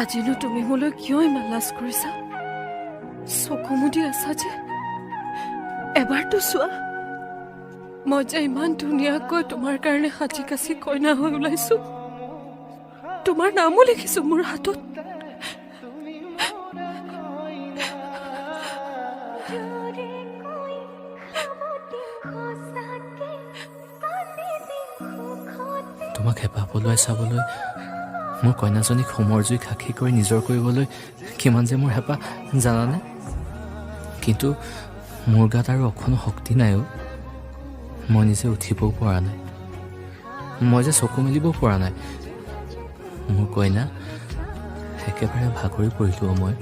আজিনো তুমি মোলৈ কিয় ইমান লাজ কৰিছা? চকু মুদি আছা যে, এবাৰতো চোৱা। মই যে ইমান ধুনীয়াকৈ তোমাৰ কাৰণে সাজি কাচি কইনা হৈ ওলাইছো, তোমাৰ নামো লিখিছো মোৰ হাতত। তোমাক হেঁপাহ পলুৱাই চাবলৈ, মোৰ কইনাজনীক হোমৰ জুইক সাক্ষী কৰি নিজৰ কৰিবলৈ কিমান যে মোৰ হেঁপাহ জানানে? কিন্তু মোৰ গাত আৰু অকণো শক্তি নাই অ'। মই নিজে উঠিবও পৰা নাই, মই যে চকু মেলিবও পৰা নাই। মোৰ কইনা, একেবাৰে ভাগৰি পৰিলোঁ অ' মই।